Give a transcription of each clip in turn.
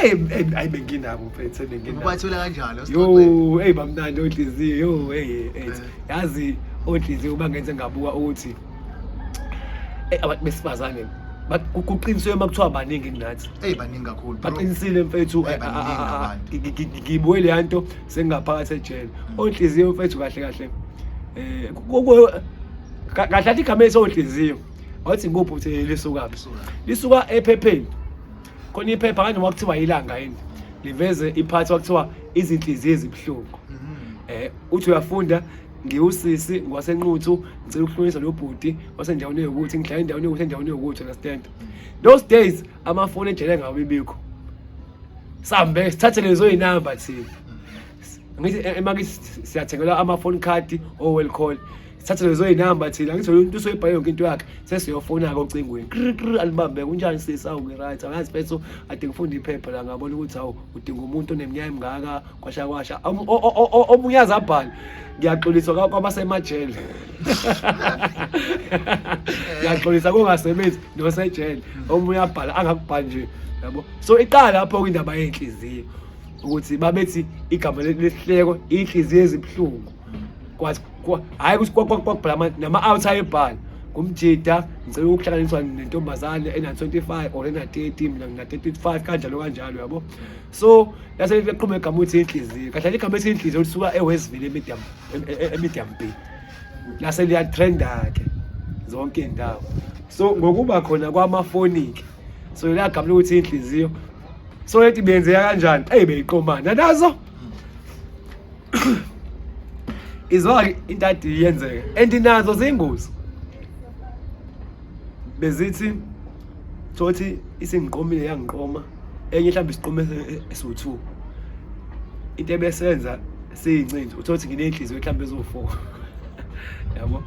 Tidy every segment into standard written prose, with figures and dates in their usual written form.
Hey, ayi, benginabo mfethu, benginabo. Ubathola kanjani? Usixoxele. Yo, hey, bamnandi onhliziyo. Yo, hey, hey, yazi onhliziyo bangenze ngabuka ukuthi abantu besifazane kuqiniswe uma kuthiwa baningi kunathi. Hey, baningi kakhulu, bro. Baqinisile mfethu. Hey, baningi abantu. Ngibuke le nto sengingaphakathi ejele. Onhliziyo mfethu, kahle kahle kahle kahle igama elithi onhliziyo, wathi ngikuphi ukuthi lisukaphi? Lisuka. Lisuka ephepheni. Khona iphepha kanje kwakuthiwa Ilanga yini, liveze iphathi kwakuthiwa izinhliziyo ezibuhlungu. Uthi uyafunda, ngiwusisi ngwasenquthu, ngicela ukuhlonisa lo bhuti wasendaweni yokuthi ngihlala endaweni yokuthi, endaweni yokuthi, understand? Those days amafoni ejele ngawibikho, sambe sithathe lezo yinamba thina. Ngithi emakithi siyathengelwa ama-phone card o-Welcall, sithathe lezo yinamba thina. Ngithi umuntu usoyibhale yonke into yakhe, sesiyofona-ke ocingweni, kri kri, alibambe, "Kunjani sisi?" "Awu, ngi-right." "Angazi mfethu, ade ngifunda iphepha la, ngabona ukuthi hawu, udinga umuntu oneminyaka emingaka, kwasha kwasha." Omunye aze abhale, "Ngiyaxolisa kwabasemajele, ngiyaxolisa kongasebenzi nosejele." Omunye abhala angakubhali nje, yabo. So iqala lapho-ke indaba yenhliziyo, ukuthi babethi igama lesihleko inhliziyo ezibuhlungu. Kwathi hhayi ukuthi kwakubhala nama-out ayebhala ngumjida, "Ngicela ukuhlanganiswa nentombazane ena-25 or ena-30, mina ngina-35," kanjalo kanjalo, yabo. So lase liqhuma igama ukuthi inhliziyo. Kahle igama ethi inhliziyo lisuka eWestville, e-Medium B, lase liyatrenda-ke zonke iy'ndawo. So ngokuba khona kwamafoni-ke, so lela gama lokuthi inhliziyo, so lethi benzeka kanjani? Eyi, beyiqomana nazo izwa-ke into ade iyenzeka, and nazo ziyingozi. Bezithi thothi isingiqomile, yangiqoma enye, mhlawumbe isiqome esiwu-two. Into ebesenza siyincinci, uthothi nginey'nhliziyo mhlawumbe eziwu-four, yabo.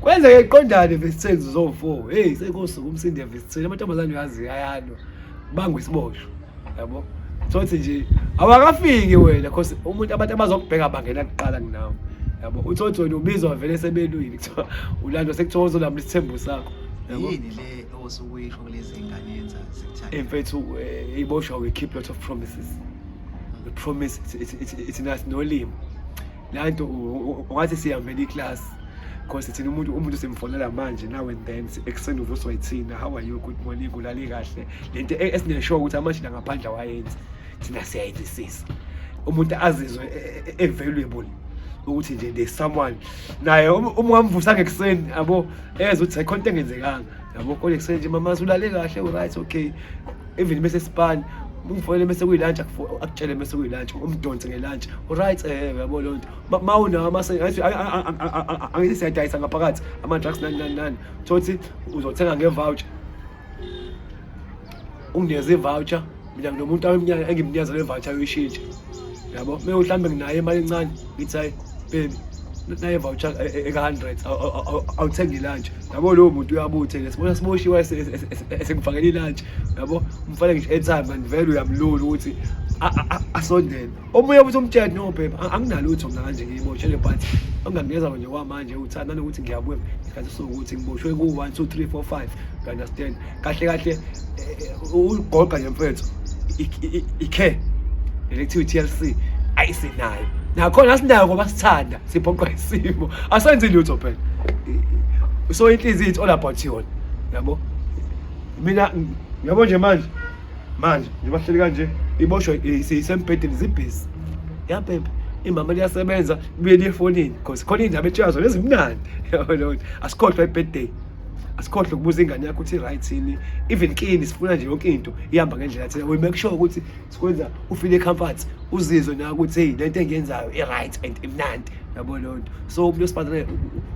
Kwenzeke iqondane verse 10 zo-four. Hey, sekusuka umsindi verse 10, amantombazane uyazi ayalwa, bangwa isiboshwa, yabo. Thothi nje awakafiki wena, cause umuntu, abantu abazokubheka bangena kuqala kunawe, yabo. Uthothi wena ubizwa vele sebelwile, kuthiwa ulandwa, sekuthiwa uzolamula isithembu sakho, yabo. Yini le osuke uyisho kulezi ngane yenza zikuthanda? Mfethu, iboshwa, we keep lot of promises. We promise. It's nathi nolimo lanto ungathi siyambela iclass, because thina umuntu simfonela manje, now and then, ekuseni uvuswa yithina, "How are you? Good morning, ulale kahle?" Lento esinesure ukuthi amashila ngaphandle awayenzi, thina siyayenzisisa. Umuntu azizwe e-valuable, ukuthi nje there's someone naye uma ungamvusa ngekuseni, yabo, ezwe ukuthi ayikho into engenzekanga, yabo. Kodwa ekuseni nje, "Mama, ulale kahle? Uright? Okay." Even bese sipani, ungifonele bese kuyilunch, akutshele bese kuyilunch, umdonse ngelunch, uright, uyabo leyo nto. Ma unawo angithi siyadayisa ngaphakathi ama-drugs, nani nani nani, thothi uzothenga nge-voucher, unginikeze i-voucher. Mina nginomuntu wami engimnikeza le voucher, ayoyishintsha, yabo. Uma mhlawumbe nginayo imali encane, ngithi, "Hayi baby, naye voucher eka-100, awuthenga ilunch," yabo. Lowo muntu uyabuthe sibona siboshiwe, esengifakela ilunch, yabo. Umfane ngisho airtime, kanti vele uyamlula ukuthi asondele. Omunye futhi umtshele, "No babe, anginalutho mina kanje, ngiyiboshele, but onganginikeza nje kwamanje uthanda nanokuthi ngiyabuya ngesikhathi sokuthi ngiboshwe ku-1 2 3 4 5," you understand? Kahle kahle ugoqa nje mfethu, i-care leli kuthiwa i-TLC ayisinayo, nakhona asinayo ngoba sithanda, siphoqwa isimo, asenzi lutho phela. So inhliziyo, it's all about yona, yabo. Mina yabo nje manje njengoba sihleli kanje, iboshwe isembhedeni, zibhizi ya baby, imama liyasebenza, buye liye efonini because khona iy'ndaba etshela zona ezimnandi, yabo leyo nto. Asikhohlwa i-birthday, asikhohlwe ukubuza ingane yakho ukuthi i-right yini. Even kini sifuna nje yonke into ihamba ngendlela thina. We make sure ukuthi sikwenza ufeel comfort, uzizwe nawe ukuthi hey, lento engiyenzayo i-right and imnandi, yabo leyo nto. So umuntu wesifazane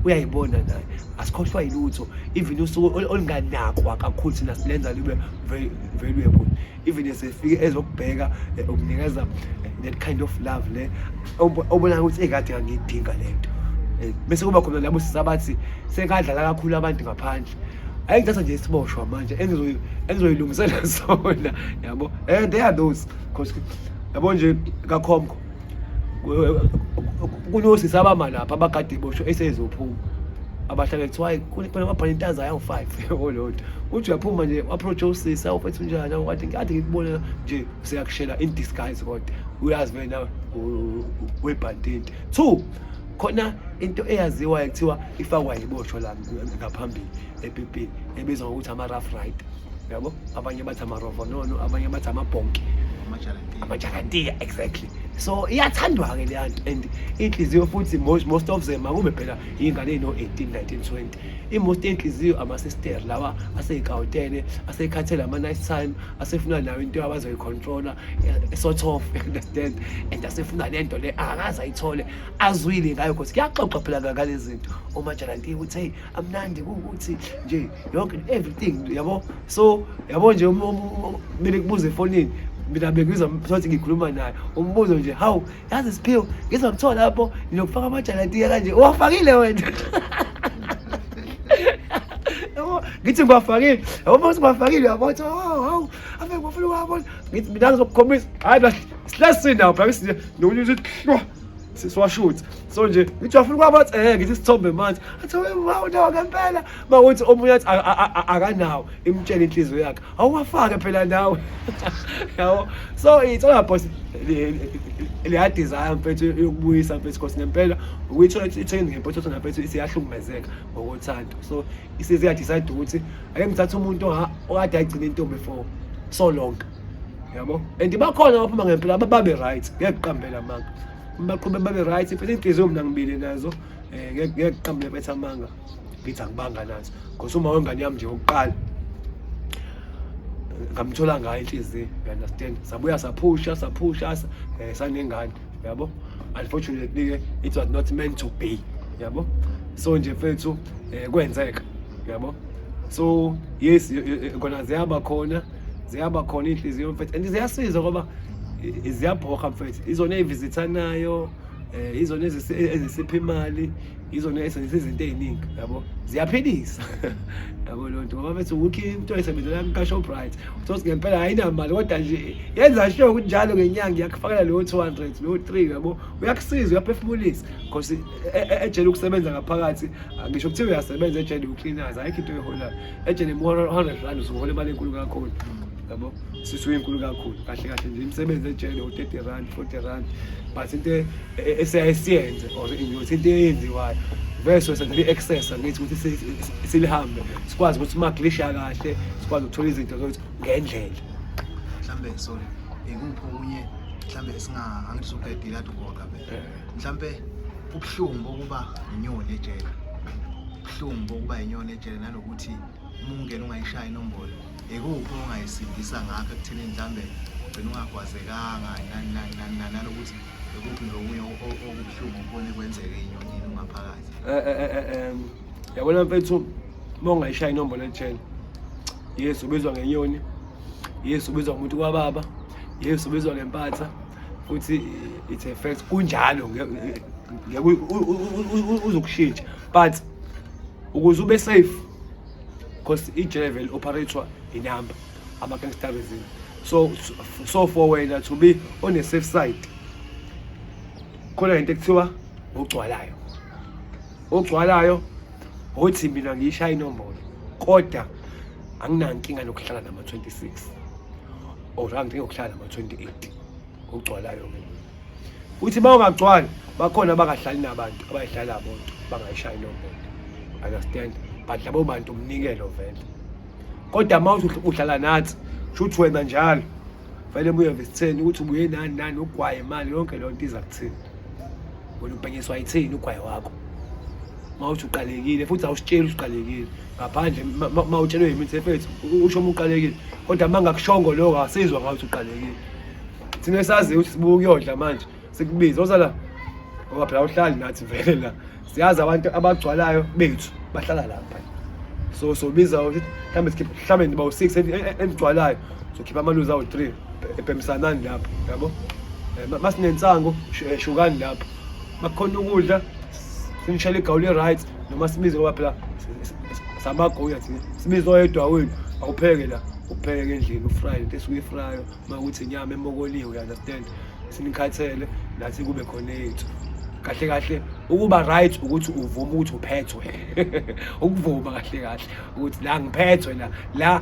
uyayibona naye, asikhohlwa yilutho, even usuku olunganakwa kakhulu thina silenza libe very valuable. Even esefike ezokubheka, ukunikeza that kind of love le obona ukuthi ekade ngangiyidinga lento. Bese kuba khona labo sisabathi sekadlala kakhulu abantu ngaphandle, ayengithatha nje isiboshwa manje engizoyilungisela sona, yabo. They are those, cause yabo nje kakhomkho kunosisi abama lapha abagade iboshwe esezophuma. Abahlale kuthiwa hayi kunamabhalintaza awu-5, yabo leyo nto. Uthi uyaphuma nje, approach usisi, awufethu unjani, awukade kade ngikubona nje, useyakushela in disguise, kodwa uyazi vele nawe webhantinti. Two, khona into eyaziwayo kuthiwa ifakwa yiboshwa la ngaphambili epipini, ebizwa ngokuthi ama-rough rider, yabo. Abanye bathi amarovonono, abanye bathi amabhonki, amajalantiya, exactly. So iyathandwa-ke leya nto, and inhliziyo futhi most of them akube phela iy'ngane ey'no-18, 19, 20. I-most yenhliziyo amasisteri lawa asey'kawutele, aseyikhathele ama-nice time, asefuna nayo into abazoyicontrola, sort of, you understand? And asefuna le nto le akaze ayithole, azwile ngayo, cause kuyaxoxwa phela ngale zinto omajalantiya ukuthi hey, amnandi, kuwukuthi nje yonke everything, yabo. So yabo nje, kumele kubuze efonini, mina bengizwa sothi ngikhuluma naye, umbuzo nje, hawu, yazi Siphiwe, ngizwa kuthiwa lapho nginokufaka amajalantiya kanje, uwafakile wena? Yabo, ngithi ngiwafakile, yabo, uma ngiwafakile, yabo, uthi oh, hawu, ave ngifuna ukuwabona. Ngithi mina ngizokukhombisa, hayi, silasinawo phela, nokunye ukuthi hlwa siwashutha. So nje ngithi wafuna ukwaba, ngithi isithombe manje, athi wow, nawo ngempela. Mawuthi omunye athi akanawo, imtshela inhliziyo yakhe, awuwafake phela nawe, yabo. So it's all about leya desire mfethu yokubuyisa mfethu, because ngempela ukuyithola i-training ngempela, uthola mfethu isiyahlukumezeka ngokothando. So isize ya-decide ukuthi ake ngithathe umuntu okade ayigcina intombi for so long, yabo. And bakhona abaphuma ngempela babe right, ngeke kuqambela amanga, baqhube babe right mfethu. Inhliziyo mina ngibile nazo, ngeke kuqambele mfethu amanga, ngithi angibanga nazo, because uma wengane yami nje wokuqala ngamthola ngayo inhliziyo, you understand? Sabuya saphusha saphusha, sanengane, yabo. Unfortunately ke it was not meant to be, yabo. So nje mfethu, kwenzeka, yabo. So yes, kona ziyaba khona, ziyaba khona inhliziyo mfethu, and ziyasiza ngoba ziyabhoha mfethu, izona ey'vizithanayo, izona ezisipha imali, izona ezenza izinto ey'ningi, yabo, ziyaphilisa, yabo leyo nto. Ngoba mfethu wukho into oyisebenzela ka-Shoprite, uthola ukuthi ngempela ayinamali, kodwa nje yenza sure ukuthi njalo ngenyanga iyakufakela leyo 200, leyo 3, yabo, uyakusiza, uyaphefumulisa, because ejele ukusebenza ngaphakathi, ngisho kuthiwa uyasebenza ejele ucleaners, ayikho into oyiholayo ejele. R100 usuhola imali enkulu kakhulu, yabo, sisuke inkulu kakhulu. Kahle kahle nje imisebenzi ejele u-R30, R40, but into esiyaye siyenze or ngiyothi into eyenziwayo vele senzela i-access, angithi ukuthi silihambe, sikwazi ukuthi uma-glisha kahle, sikwazi ukuthola izinto zokuthi ngendlela. Mhlambe, sorry, ikuphi okunye mhlambe esinga, angithi usuqedile kade ugoqa phela, mhlambe ubuhlungu bokuba inyoni ejele, ubuhlungu bokuba inyoni ejele, nanokuthi uma ungena ungayishayi inombolo, ikuphi ongayisindisa ngakho ekuthenini mhlambe ugcine ungagwazekanga, nani nani nani nani, nanokuthi ikuphi nje okunye okubuhlungu okubone kwenzeke enyonini ungaphakathi? Yabona mfethu, uma ungayishaya inombolo ejele, yes, ubizwa ngenyoni, yes, ubizwa ngumuntu kwababa, yes, ubizwa ngempatha futhi, it's a fact, kunjalo, ngeke uzokushintsha. But ukuze ube safe, because ijele vele operate-wa inamba ama-gangsterism, so for wena to be on a safe side, khona into ekuthiwa ogcwalayo. Ogcwalayo othi mina ngiyishaya inombolo, kodwa anginankinga nokuhlala nama-26 or anginkinga nokuhlala nama-28, ogcwalayo ke. Uthi uma ungagcwali, bakhona abangahlali nabantu, abayihlala bodwa, bangayishaya inombolo, understand? But labo bantu umnikelo vele. Kodwa uma uthi uhlala nathi, shuthi wena njalo fanele ubuye vesitheni ukuthi ubuye nani nani, ugwaye imali yonke leyo nto iza kuthini, wena ubhenyiswa yithini ugwaye wakho. Uma uthi uqalekile futhi awusitsheli ukuthi uqalekile ngaphandle uma utshelwe yimithi efethu, usho uma uqalekile, kodwa uma ngakushongo lokho, asizwa ngawe ukuthi uqalekile. Thina esaziyo ukuthi sibuka ukuyodla manje, sikubize oza la, ngoba phela awuhlali nathi vele la. Siyazi abantu abagcwalayo bethu bahlala lapha, so sobiza ukuthi mhlawumbe sikhiphe, mhlawumbe niba u-6 enigcwalayo, sokhipha amaluzi awu-3, ebhemisanani lapho, yabo. Masinensangu, shukani lapho, makukhona ukudla, sinishele igawuli right, noma sibize, ngoba phela samagunya thina, sibize oyedwa wenu awupheke la, upheke endlini, ufraye into esuke ifrayo, uma kuthi inyama emokoliwe, you understand? Sinikhathele nathi kube khona eyethu kahle kahle. Ukuba right ukuthi uvume ukuthi uphethwe, ukuvuma kahle kahle ukuthi la ngiphethwe, la la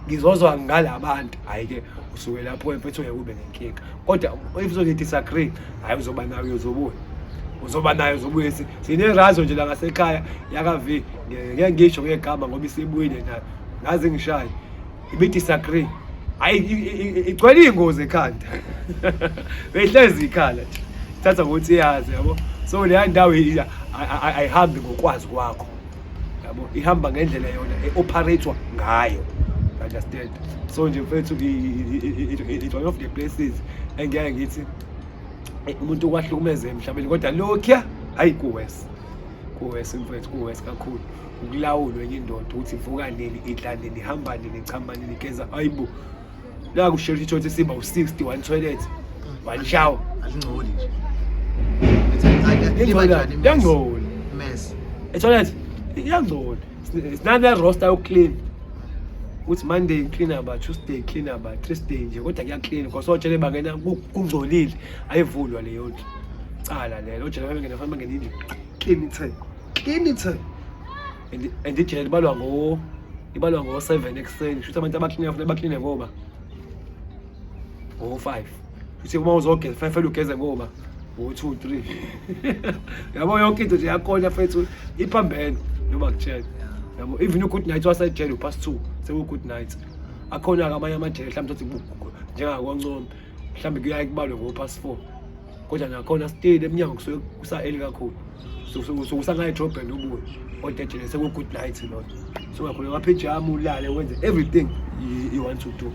ngizozwa ngalabantu. Hhayi-ke, usuke lapho mfethu ngeke ube nenkinga, kodwa if uzothi disagree, hhayi, uzoba nayo, uzobuya, uzoba nayo, uzobuya. Sinerazo nje la ngasekhaya yaka-V, ngeke ngisho ngegama ngoba isibuyile nayo, ngaze ngishaye ibi-disagree. Hhayi, igcwele iy'ngozi ekhanda, beyihlezi ikhala nje, ithatha ngokuthi iyazi, yabo. So leya ndawo ayihambi ngokwazi kwakho, yabo, ihamba ngendlela yona e-operate-wa ngayo, understand? So nje mfethu, it's one of the places engiyake ngithi umuntu kwahlukumeze emhlabeni, kodwa lokhuya, hayi, ku-worse, ku-worse mfethu, ku-worse kakhulu. Ukulawulwa enye indoda ukuthi ivuka nini, idla nini, ihamba nini, ichama nini, igeza. Hayibo, la kushare i-toilet siba u-60, one toilet, one shower. Alingcoli nje. Iyangcola, iyangcola. Mess. I-toilet iyangcola. Sinane roster yokuclean ukuthi Monday clean ba, Tuesday clean ba, Thursday nje, kodwa kuya-clean because ojele bangena kungcolile, ayivulwa leyo ndlu, cala lelo. Ojele bangena, fanele bangena indlu clean ithe clean ithe. And ijele ibalwa ngo 7 ekuseni, kusho ukuthi abantu abaklina fanele bakline ngoba ngo-5, futhi uma uzogeza fanele ugeze ngoba ngo-2 3, yabo. Yonke into nje yakhona fethu iphambene noma kutshela, yabo. Even u-good night wasejele u-past 2 seku-good night. Akhona-ke amanye amajele, mhlawumbe uthi njengakoNcome, mhlawumbe kuyaye kubalwe ngo-past 4, kodwa nakhona still emnyango kusuke kusa-early kakhulu, usuke edrobheni ubuye, kodwa ejele seku-good night lona. So ungakhuleka phijama, ulale, wenze everything you want to do.